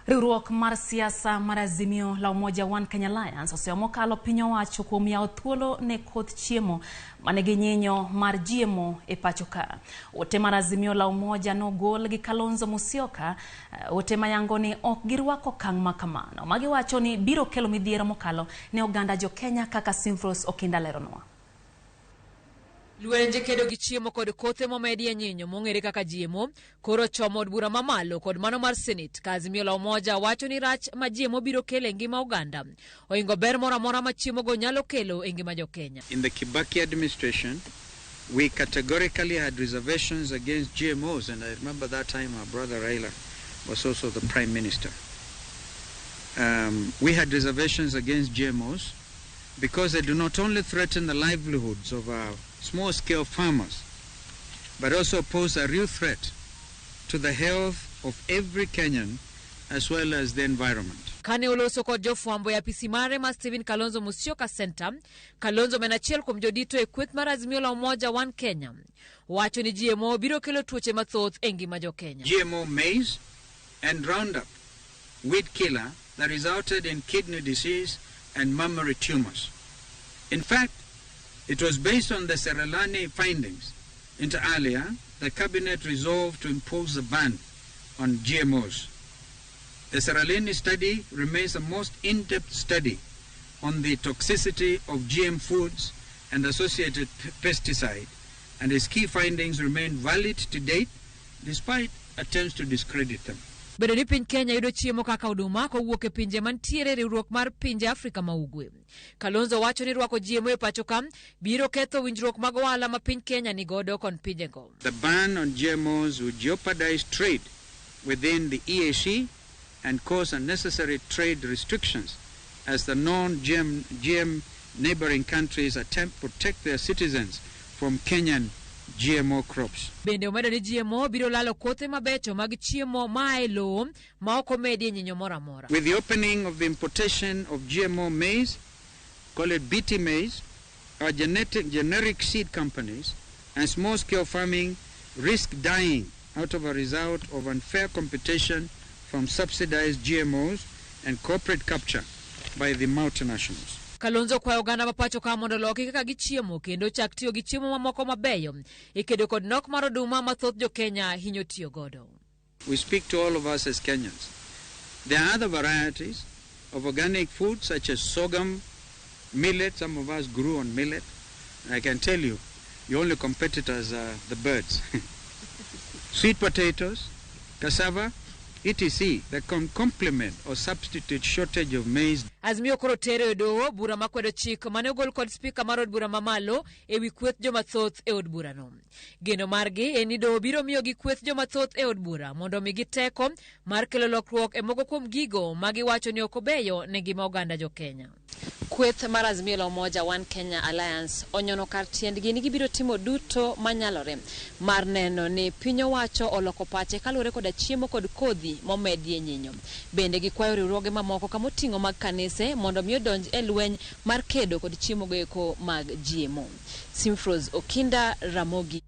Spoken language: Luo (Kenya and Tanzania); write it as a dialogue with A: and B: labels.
A: Riwruok mar siasa mar Azimio la Umoja One Kenya Alliance oseomo kalo piny owacho kuom yawo thuolo ne koth chiemo manigi nyinyo mar GMO e pacho ka. Ote mar Azimio la Umoja nogol gi Kalonzo Musyoka, ote mayango ni ok girwako okang' ma kamano. Magiwacho ni biro kelo midhiero mokalo ne oganda jo Kenya kaka Simfros Okinda leronwa.
B: Lwenje kedo gi chiemo kod kothe momedie nyinyo mong'ere kaka GMO koro chomo od bura mamalo kod mano mar Senate ka Azimio la Umoja wacho ni rach ma GMO biro kelo e ngima oganda ohingo ber moro amora ma chiemogo nyalo kelo e ngima jo Kenya.
C: In the Kibaki administration, we categorically had reservations against GMOs, and I remember that time our brother Raila was also the prime minister. We had reservations against GMOs because they do not only threaten the livelihoods of our small-scale farmers, but also pose a real threat to the health of every Kenyan as well as the environment.
B: Kane oloso kod jofwambo e apisi mare ma Stephen Kalonzo Musyoka Center, Kalonzo ma en achiel kuom jodito e kweth mar Azimio la Umoja One Kenya, wacho ni GMO biro kelo tuoche mathoth e ngima jo Kenya.
C: GMO maize and Roundup weed killer that resulted in kidney disease and mammary tumors. In fact, it was based on the Serelani findings. Inter alia, the cabinet resolved to impose a ban on GMOs. The Seralini study remains the most in-depth study on the toxicity of GM foods and associated pesticide, and its key findings remain valid to date despite attempts to discredit them.
B: Bedo ni piny Kenya yudo chiemo kaka oduma kowuok e pinje mantiere e riwruok mar pinje Afrika ma Ugwe. Kalonzo wacho ni rwako GMO e pacho ka biro ketho winjruok mag ohala ma piny Kenya nigodo kod pinjego.
C: The ban on GMOs would jeopardize trade within the EAC and cause unnecessary trade restrictions as the non-GM GM neighboring countries attempt to protect their citizens from Kenyan GMO crops.
B: Bende omedo ni GMO biro lalo kothe mabecho mag chiemo maa e lowo ma ok omedie nyinyo moro amora.
C: With the opening of the importation of GMO maize, call it BT maize, our generic seed companies and small-scale farming risk dying out of a result of unfair competition from subsidized GMOs and corporate capture by the multinationals.
B: Kalonzo kwayo oganda ma pacho ka mondo oloki kaka gichiemo kendo chak tiyo gi chiemo mamoko mabeyo e kedo kod nok mar oduma ma thoth jo Kenya hinyo tiyo godo.
C: We speak to all of us as Kenyans. There are other varieties of organic food such as sorghum, millet. Some of us grew on millet. I can tell you, your only competitors are the birds. Sweet potatoes, cassava, etc. that can complement or substitute shortage of maize.
B: Azimio koro tero e doho bura makwedo chik mane ogol kod spika mar od bura mamalo e wi kweth jomathoth e od burano. Geno margi en ni doho biro miyogi kweth jomathoth e od bura mondo omigi teko mar kelo lokruok e moko kuom gigo ma giwacho ni ok obeyo ne ngima oganda jo Kenya. Kweth mar Azimio la Umoja One Kenya Alliance onyono kar tiendgi ni gibiro timo duto manyalore mar neno ni piny owacho oloko pache kaluwore koda chiemo kod kodhi momedie nyinyo. Bende gikwayo riwruoge mamoko kamoting'o mag kanise mondo mi odonj e lweny mar kedo kod chiemo goeko mag GMO. Simfros Okinda, Ramogi.